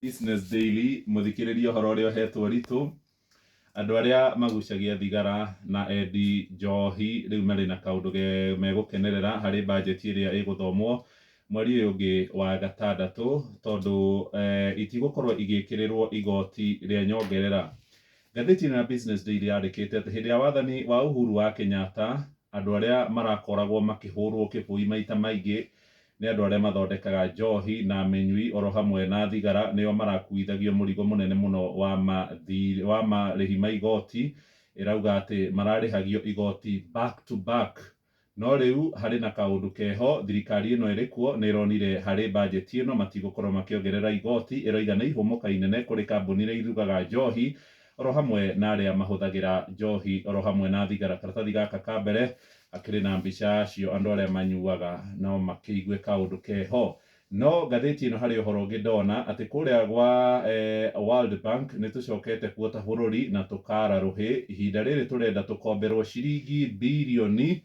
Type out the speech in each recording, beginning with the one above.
Business Daily, mũthikĩrĩria ũhoro ũrĩa ũhetwo ũritũ, andũ arĩa magucagia thigara na endi njohi rĩu marĩ na kaũndũ megũkenerera harĩ bajeti ĩrĩa ĩgũthomwo mweri ũyũ ũngĩ wa gatandatũ, tondũ itigũkorwo igĩkĩrĩrwo igoti rĩa nyongerera. Ngathĩti ĩno ya Business Daily yandĩkĩte atĩ hĩndĩ ya wathani wa Uhuru wa Kenyatta, andũ arĩa marakoragwo makĩhũrwo kĩbũi maita maingĩ nĩ andũ arĩa mathondekaga njohi na mĩnyui oro hamwe na thigara nĩo marakuithagio mũrigo mũnene mũno wa wa marĩhi ma igoti. Ĩrauga atĩ mararĩhagio igoti back to back. No rĩu harĩ na kaũndũ keho, thirikari ĩno ĩrĩ kuo nĩ ĩronire harĩ bajeti ĩno matigũkorwo makĩongerera igoti, ĩroiga nĩ ihũmũka inene kũrĩ kambuni iria irugaga njohi oro hamwe na arĩa mahũthagĩra njohi oro hamwe na thigara. Karatathi gaka ka mbere hakĩrĩ na mbica yacio andũ arĩa manyuaga no makĩigue kaũndũ keho. No ngathĩti ĩno harĩ ũhoro ũngĩ ndona atĩ kũrĩa gwa World Bank nĩ tũcokete kuo ta bũrũri na tũkara rũhĩ. Ihinda rĩrĩ tũrenda tũkomberwo ciringi birioni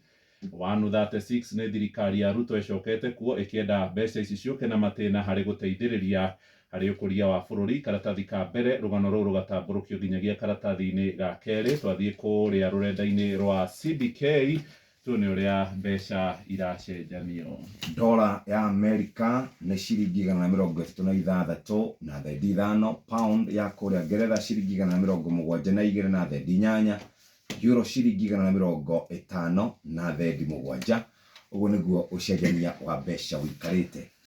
136 nĩ thirikari ya Ruto ĩcokete kuo ĩkĩenda mbeca ici ciũke na matĩna harĩ gũteithĩrĩria harĩ ũkũria wa bũrũri. Karatathi ka mbere rũgano rũu rũgatambũrũkio nginyagia karatathi-inĩ ga kerĩ. Twathiĩ kũrĩa rũrenda-inĩ rwa CBK tuone ũrĩa mbeca iracenjanio. Dola ya Amerika nĩ ciringi 136.5, pound ya kũrĩa Ngeretha ciringi 172.8, euro ciringi 150.7. Ũguo nĩguo ũcenjania wa mbeca ũikarĩte.